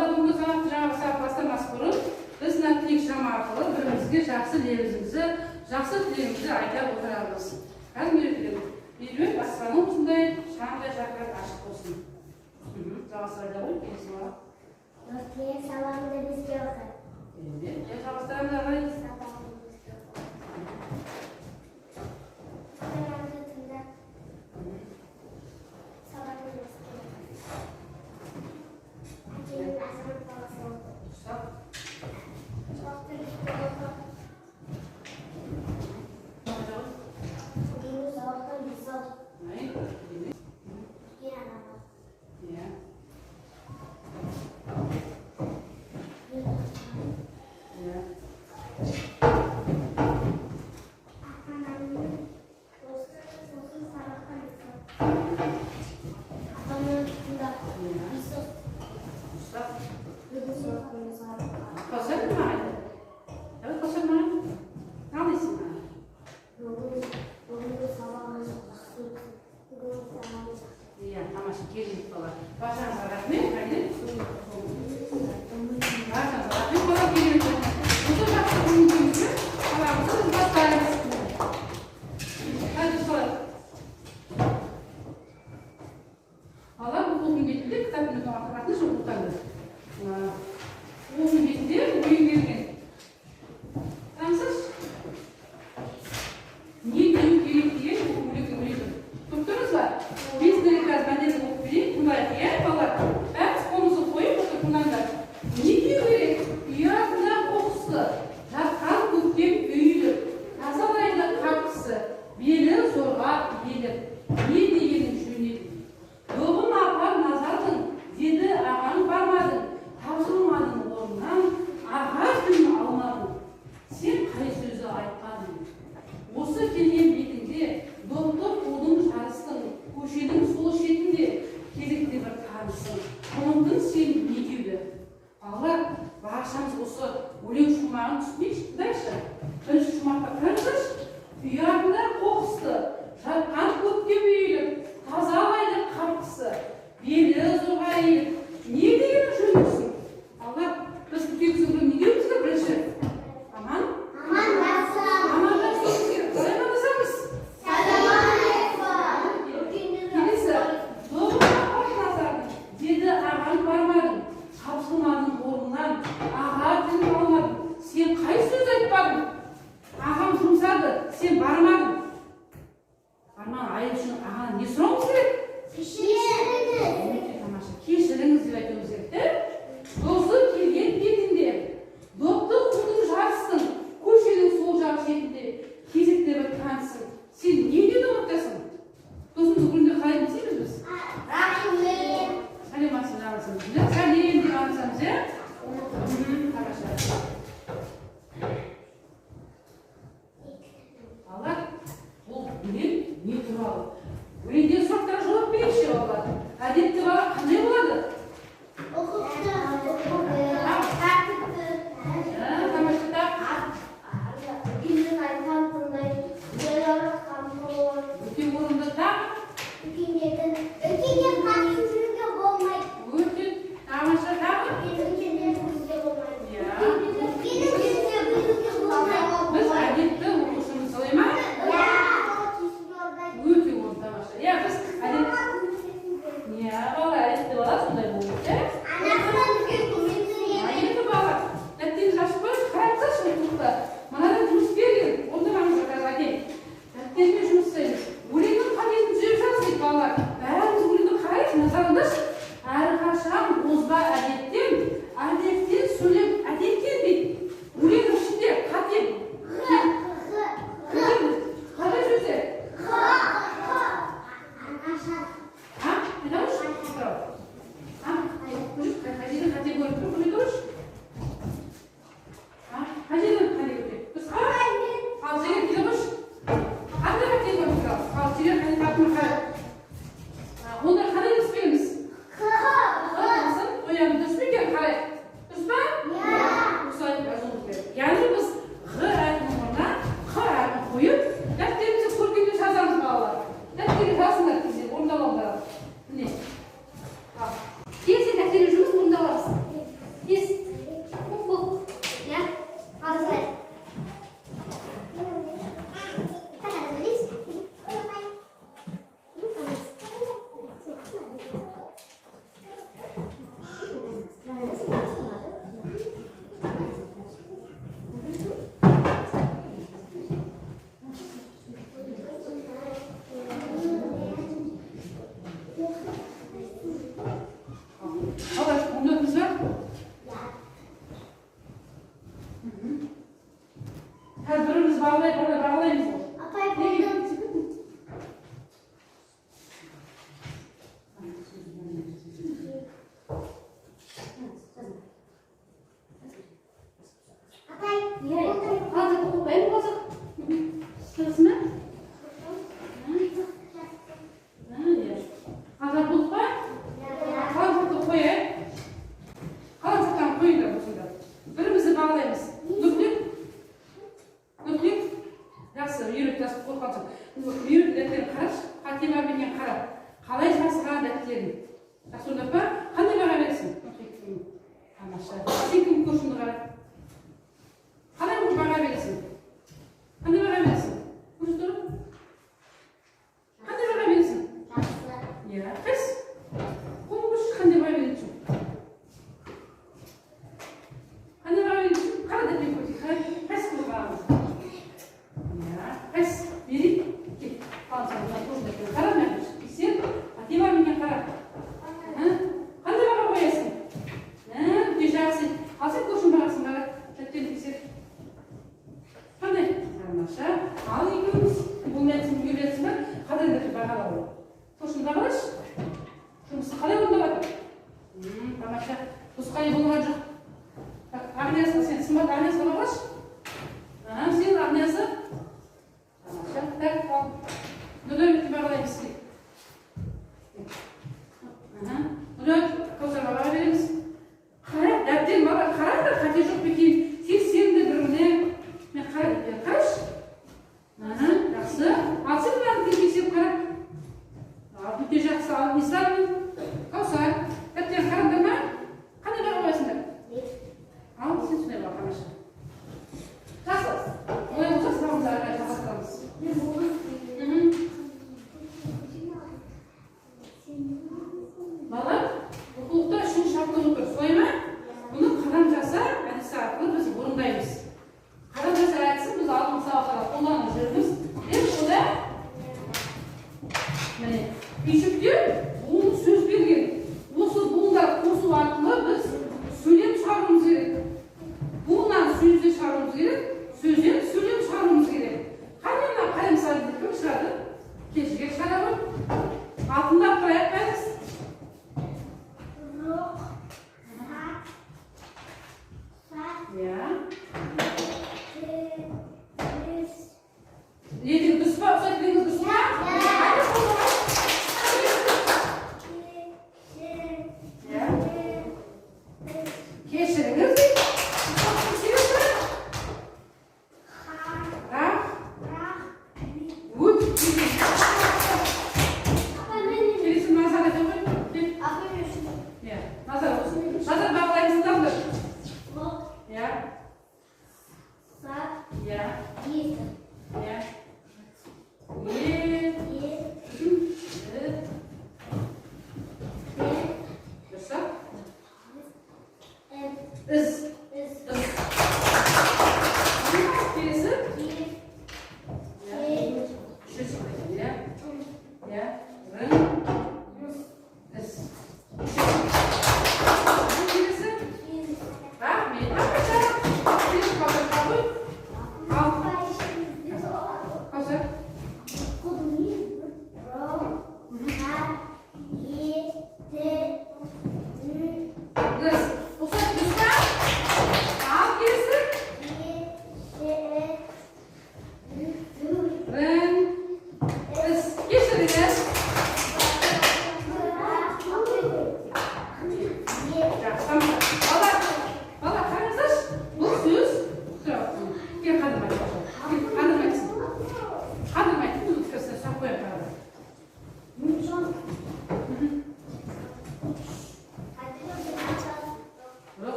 Балалар, бүгінгі сабақты жаңағы сабақ бастамас бұрын біз мына тілек шам арқылы бірімізге жақсы лебізімізді, жақсы тілегімізді айта отырамыз. Қазір мерекелер. Меруерт, аспаның осындай шамдай жарқырап ашық болсын. Жалғастыра айта ғой, келесі бала. Нұркен сабағында бізге оқы. Керемет. Иә, жалғастырамыз ары қарай. Сабағында бізге оқы. Ата-анаңды тыңда. Сабағында бізге оқы. Әкеңнің азамат баласы бол. Дұрыстап. Сабақты бізге оқы. Айта ғой. Бүгінгі сабақтан бес ал. Ай, керемет. Үлкен адам бол. Иә. Иә. Ата-анаңның досы сосын сабақтан бес ал. Ата-анаңды тыңда. Иә. Бес ал. Дұрыстап. Бүгінгі сабақтан бес ал. Қосар маған. Давай, қосар маған. Ал дейсің маған. Бүгінгі сабағымыз жақсы өтсін. Бүгінгі сабағымыз жақсы. Иә, тамаша, керемет, бала. Баршаңызға рахмет. Әне, баршаңызға рахмет, бала, керемет. Осы жақсы көңіл күйімізбен сабағымызды біз бастаймыз. Қайда солай? Балалар, оқудың бетінде кітаптың атын оқытамыз. Оқудың бетінде ойын берген. Танысыз? Не деу керек деген өлең өлең. Көріп тұрмыз ба? Мен сіздерге қазір мәнерін оқып берейін, тыңдайық, иә, балалар? Бәріміз қолымызды қойып отырып тыңдаңдар. Не деу керек? Үй артында қоқысы, жатқан көктем үйіліп, тазалайды қапысы, белі зорға иіліп. Не дегенің жөн еді? Добын апар Назардың, деді ағаң, бармадың, тапжылмадың орнынан, аға тілін алмадың. Сен қай сөзді айтпадың? Осы келген бетіңде допты қудың, жарыстың, көшенің сол шетінде кезекте бір танысың. Ұмыттың сен не деуді? Балалар, баршамыз осы өлең шумағын түсінейікші, тыңдайықшы. Бірінші шумақта қараңыздаршы. Үй артында қоқысты, жатқан көктем үйіліп, тазалайды қапқысы, белі зорға иіліп. Не дегенің жөн болсын? Балалар, біз үлкен кісі не деуіміз керек бірінші? Аман? Амандасам. Амандасуымыз керек. Қалай амандасамыз? Келесі. Добын апар Назардың, деді ағаң, бармадың, тапжылмадың орнынан, аға тілін алмадың. Сен қай сөз айтпадың? Бірімізді бағалай, бағалай, бағалаймыз ғой. Апай, болдым. Апай, болдым. Қазір оқып қояйын, қазір. Жақсы ма? Иә. Қазір болдық па? Қалам сақтап қояйық. Қалам сақтан қойыңдар осында. Бірімізді бағалаймыз. Нұртілек? Нұртілек? Жақсы, үйрет, жазып қойған соң. Үйрет, дәптерін қарашы, қате бар ма екен қара. Қалай жазған дәптерін? Жақсы орындап па? Қандай баға бересің? Нұртілек, тамаша. Сен кім, көршіңді қара. Қалай баға бересің? Қандай баға бересің? Көрші тұр. Қандай баға бересің? Жақсы. Иә, қайсы? Қолын көрсетші, қандай баға бересің? Қандай баға бересің? Қара, дәптерін көрсет. Қайсы бұл бағаңыз? Иә, қайсы? Берейік. Кел. Ал, сен мына көрші дәптерін қара, мына тексер. Қате бар ма екен қара. Қандай баға қоясың? Өте жақсы. Ал сен көршінің бағасын қара. Дәптерін тексер. Қандай? Тамаша. Ал екеуміз бұл мәтін үйренесің ба? Қандай дәптер бағалау? Көршіні бағалашы. Жұмысты қалай орындап жатыр? Тамаша. Нұсқай болған жоқ. Так, Агнеса, сен Сымбат, Агнеса бағалашы. Сен, Агнеса. Тамаша. Так, ал. Нұрдәулетті бағалаймыз. Нұрдәулет, Кәусарға баға береміз. Қара, дәптер бала, қараңдар, қате жоқ па екен. Тексеріңдер бір-біріне. Мен қара, дәптерін қарашы. Жақсы. Ал сен мынаны тексеріп қара. Ал, өте жақсы. Ал, Ислам мен Кәусар, дәптерін қараңдар ма? Қандай баға қоясыңдар? Ал, сен сондай баға, тамаша. Жақсы. Олай болса, сабағымызды ары қарай жалғастырамыз. Мен болдым. Балалар, оқулықта үшінші шарттың тұр, солай ма? Бұны қадам жаса әдісі арқылы біз орындаймыз. Қадам жаса әдісін біз алдыңғы сабақтарда қолданып жүрміз. Деп онда міне, үйшікте буын сөз берген. Осы буындар қосу арқылы біз сөйлем шығаруымыз керек. Буыннан сөзді шығаруымыз керек, сөзден сөйлем шығаруымыз керек. Қане, мына қалем сәлемді кім шығарды? Кешіге шығара ғой. Алтындап қояйық бәріміз. Рух. Са. Са. Иә. Ты. Үс. Не деген, дұрыс па? Ұқсайды дегеніңіз дұрыс па? Иә. Қайда қолдамай? Ке. Иә. Үс. Кешіріңіз дейді. Келесі. Ха. Рақ. Рақ. Өт. Апай, мен. Келесі Назар айта ғой. Кел. Апай, мен үшін. Иә. Назар болсын. Назар, бағалаймыз, тыңдаңдар. Лоқ. Иә. Са. Иә. Есі. Иә. Е. Е. І. Б. Дұрыс па? М. Із. Із. Із. Келесі. Ке. Иә. Ке. Үшінші иә. М. Иә. Рың. Рыс. Із. Келесі. Ке. Рахмет. Тамаша. Келесі Кәусар ғой. Ал. Апай, şimdi. Кәусар. Ро. Ха. Е. Т. Н. Дұрыс. Ұқсат, дұрыс па?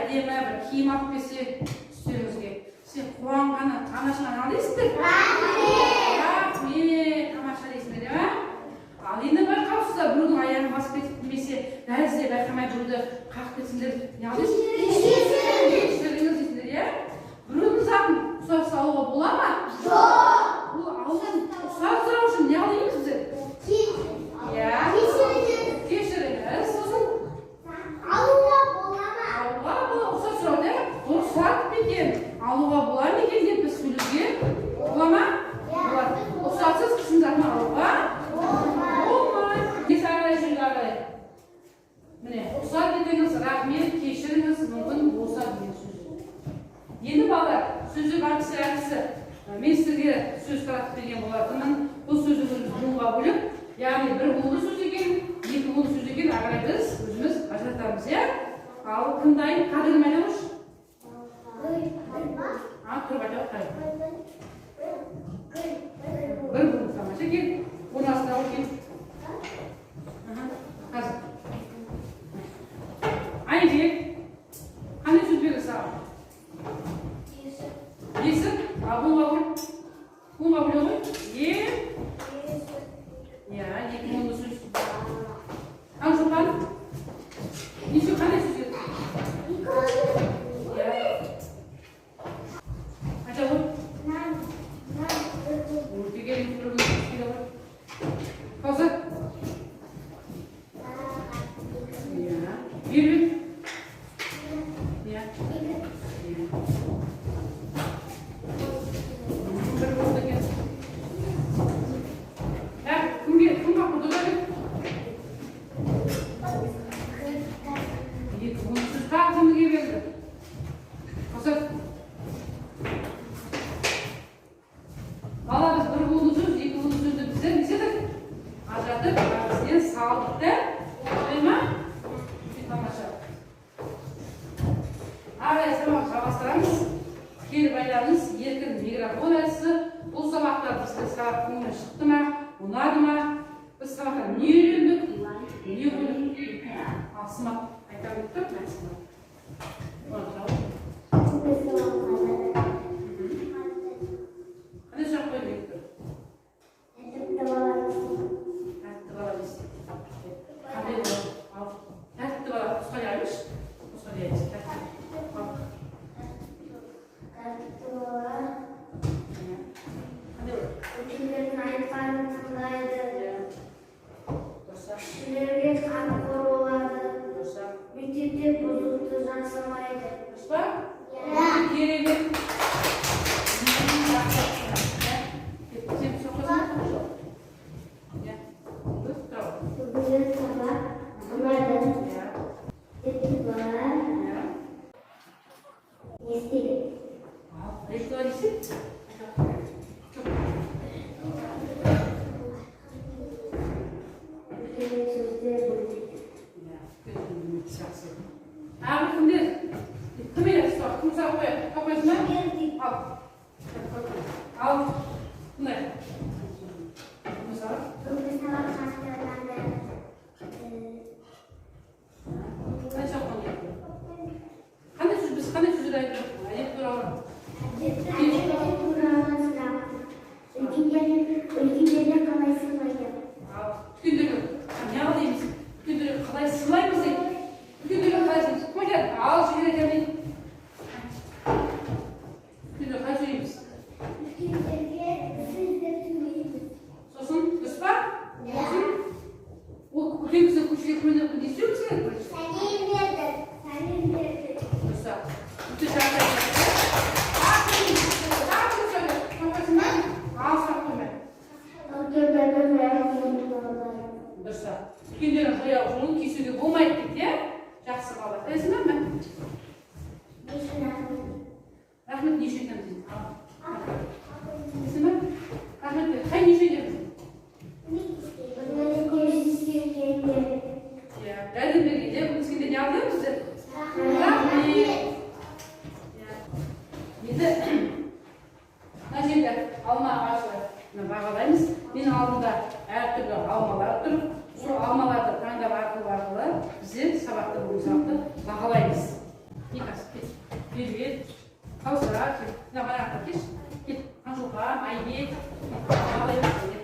әдемі бір киім алып келсе үстеріңізге, сен қуанғаны анашыңа не дейсіңдер? Рахмет, тамаша дейсіңдер, иә? Ал енді байқаусызда біреудің аяғын басып кетіп, немесе дәлізде байқамай біреуді қағып кетсеңдер, не дейсіңдер? Кешіріңіз дейсіңдер, иә? Біреудің затын ұқсас алуға бола ма? Жоқ. Ол алудан ұқсас сұрау үшін не дейміз біздер? Иә. Кешіріңіз, сосын Алуға бола ма? Алуға бола, рұқсат сұрау, иә? Рұқсат па екен, алуға бола ма екен деп біз сөйлеуге бола ма? Болады. Рұқсатсыз кісінің затын алуға болмайды. Несі, ары қарай жүрді, ары қарай. Міне, рұқсат етіңіз, рахмет, кешіріңіз, мүмкін болса деген сөз. Енді, балалар, сөздік әдісі әдісі. Мен сіздерге сөз таратып берген болатынмын. Бұл сөзді өзіміз буынға бөліп, яғни бір буынды сөз екен, екі буынды сөз екен, ары қарай біз өзіміз ажыратамыз, иә? Ал кім дайын? Қадірлім, айта қойшы. А, тұрып айта ғой, қай. Бір буын, тамаша, кел. Орналастыра ғой, кел. Аха, қазір. Айбек, қандай сөз берді саған? Есік. Ал буынға бөл. Буынға бөле ғой. Е, иә, екі буынды сөз. Ал Шолпан, неше, қандай сөз еді? Иә. Айта ғой. Өте керемет, бір буынды сөз келе ғой. Каусар? Иә. Меруерт? Иә. Иә. Бір буынды екен. Так, кімге, кім бақырды да? Екі буынды сөз тағы кімге берді? Каусар? Бала, біз бір буынды сөз, екі буынды сөзді біздер не істедік? Ажыратып, әрісінен салдық та. Солай ма? Өте тамаша. Ары қарай сабақ жалғастырамыз. Кері байланыс, еркін микрофон әдісі. Бұл сабақта бізге сабақ көңілінен шықты ма, ұнады ма? Біз сабақтан не үйрендік, не қойдық? Ал Сымат айтамын деп тұр, мә, Сымат. Оны тұра ғой. Қандай сұрақ қойдың деп тұр? Тәртіпті бала не істейді? Қандай болады? Ал, тәртіпті бала нұсқали айтыңызшы. Нұсқали айтыңыз. Тәртіпті. Ал. Тәртіпті бала Иә. Қандай болады? үлкендердің айтқанын тыңдайды, Иә. Дұрыс. кішілерге қамқор болады, Дұрыс. мектепте бұзықты жасамайды. Дұрыс па? Иә. Керемет. Жақсы. Иә. Сен сұрақ қойсаң ба? Жоқ. Иә. Дұрыс, тұра ғой. Бүгінгі сабақ ұнады. Иә. Тәртіпті бала Иә. не істейді? Ал, тәртіпті бала не істейді? Жоқ. Үлкен сөздер білмейді. Иә, жақсы. Тағы кімдер? Кім еді сұрақ? Кім сұрақ қояды? Сұрақ қоясың ба? Ал. Ал. Мындай. Мысалы? Бүгінгі сабақ қатты ұнады. Қандай сұрақ қойдың? Қандай сөз, біз қандай сөздер айттық? Әдеп туралы. Әдеп туралы сұрақ. Үлкендерді қалай сыйлайды? Ал, үлкендерге не ал дейміз? Үлкендерге қалай сыйлаймыз дейді. Үлкендерге қалай сыйлаймыз? Кім айтады? Ал, жігер айтамын дейді. Үлкендерге қалай сөйлейміз? Үлкендерге сіз деп сөйлейміз. Сосын, дұрыс па? Иә. Сосын, ол үлкен кісі көшеге көрініп не істеуіміз керек бірінші? Сәлем берді. Сәлем берді. Дұрыс. Өте жақсы айтады. Тағы кім? Тағы кім сөйлейді? Сұрақ қойсын ба? Ал, сұрақ қойма. Үлкендердің жаяу жолын болмайды. Дұрыс. Үлкендердің жаяу жолын кесуге болмайды дейді, иә? Жақсы, бала. Білесің бе? Не үшін рахмет? Рахмет не үшін айтамыз дейді. Ал. Білесің бе? Рахмет қай не үшін айтамыз? Көмектескенде. Иә. Жәрдем бергенде, көмектескенде не алдық біздер? Рахмет. Иә. Енді мына жерде алма ағашы мына бағалаймыз. Менің алдымда әртүрлі алмалар тұр. Сол алмаларды таңдап арқылы біздер сабақты, бүгін сабақты бағалаймыз. Никас, кел. Меруерт, Каусар, кел. Мына мына жақта келші. Кел. Таңшолпан, Айбек. Абай.